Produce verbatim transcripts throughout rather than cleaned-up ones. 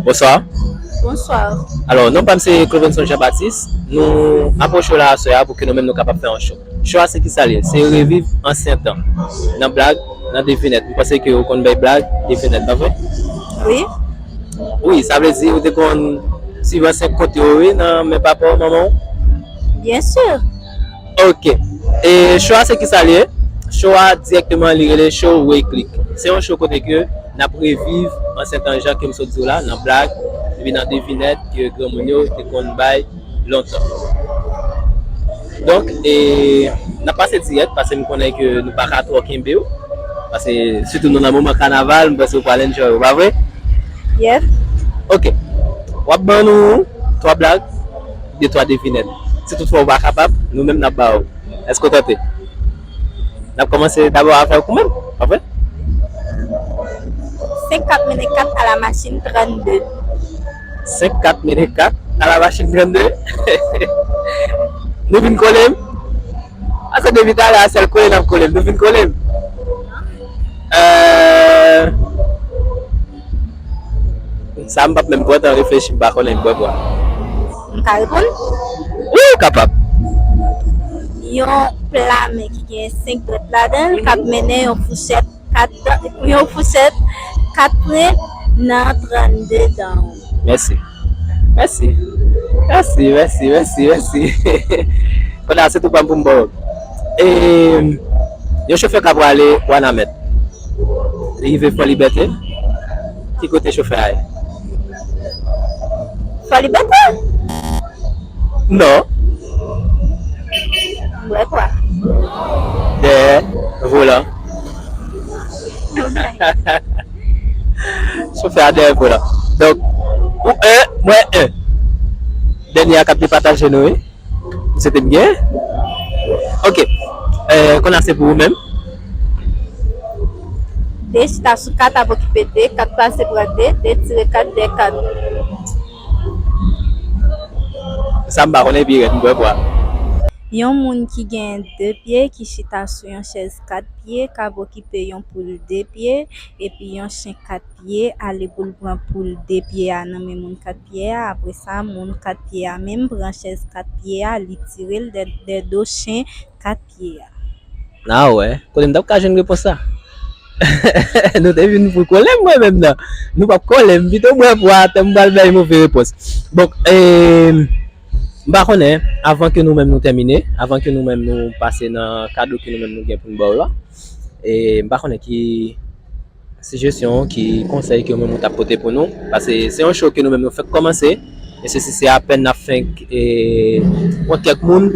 Bonswa. Bonswa. Alò, non pa m se Clovenson Jean Baptiste. Nou apwoche w la aswè a pou ke nou menm nou kapab fè yon show. Show a se kisa l ye? Se reviv ansyen tan. Nan blag, nan devinèt. M panse ke ou konn bay blag, devinèt, pa vre? Wi. Wi, sa vle di ou te konn swiv ansyen kont yo, wi, nan men papa w, manman w? Byen si. Ok. E show a se kisa l ye? Show a dirèkteman li rele show Woy Klik. Se yon show kote ke n ap reviv ansyen tan jan ke m sot di w la, nan blag, epi nan devinèt ke granmoun yo te konn bay lontan. Donk, e, n ap pase dirèk paske m konnen ke nou pa ka twò kenbe w. Paske sitou nou nan moman kanaval, m panse w pral enjoy, ou pa vre? Yep. Ok. W ap ban nou twa blag, de twa devinèt. Si toutfwa ou pa kapab, nou menm n ap ba ou. Èske w tante? N ap kòmanse dabò avèk ou menm, pa vre? Senk kat mennen kat a la machin trannde. Senk kat mennen kat a la machin trannde. Nou vin kole m. Ase depi talè a sèl kole n ap kole m. Nou vin kole m. Euh, Sa m p ap menm pran tan reflechi, m pa konnen, m bwè bwa. M ka reponn? Wi, ou kapab. Yon pla men ki gen senk dwèt ladan l k ap mennen yon fouchèt kat dan, yon fouchèt kat pwen nan trannde dan. Mèsi. Mèsi. Mèsi, mèsi, mèsi, mèsi. Kounye a se tou pa m pou m ba w. E, yon chofè k ap prale Wanament. Li rive Fò Libète. Ki kote chofè a ye? Fò Libète? Non. Bwè kwa? Dèyè volan. Chofè a dèyè volan. Donk, ou en, mwen en. Dènye a k ap depataje nou, wi. M swete m gen. Ok. Euh, kounye a se pou ou menm. De chita sou kat ap okipe de, kat plase pran de, de tire kat dèyè kat. Sa m pa konnen pi rèd, m bwè bwa. Yon moun ki gen de pye, ki chita sou yon chèz kat pye, k ap okipe yon poul de pye, epi yon chen kat pye ale pou l pran poul de pye a nan men moun kat pye a. Apre sa, moun kat pye a menm pran chèz kat pye a, li tire l dè, dè do chen kat pye a. A wè, kote m t ap ka jwenn repons la? Nou te vin pou kole m mwen menm nan. Nou p ap kole m, pito bwè bwa, tè m pral bay move repons. Bon, e, m pa konnen, avan ke nou menm nou tèmine, avan ke nou menm nou pase nan kado ke nou menm nou gen pou n ba w la, e, m pa konnen ki sijesyon, ki konsèy ke ou menm ou t ap pote pou nou. Paske se yon show ke nou menm nou fèk kòmanse. E sesi se apèn n ap fenk, e, pran kèk moun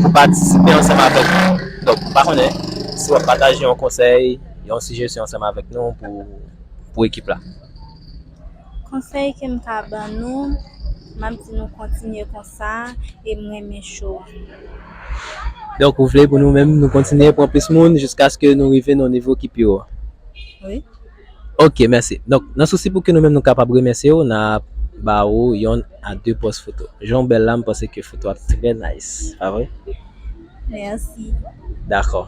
pou patisipe ansanm avèk nou. Donk, m pa konnen si w ap pataje yon konsèy, yon sijesyon ansanm avèk nou pou, pou ekip la. Konsèy ke m ka ban nou, m ap di nou kontinye konsa e m renmen show a. Donk, ou vle pou nou menm, nou kontinye pran plis moun jiskaske nou rive nan yon nivo ki pi wo? Wi. Ok, mèsi. Donk, nan sousi pou ke nou menm nou kapab remèsye w, n ap ba ou yon a de pòz foto. Jan w bèl la, m panse ke foto a trè nice, pa vre? Mèsi. Dakò.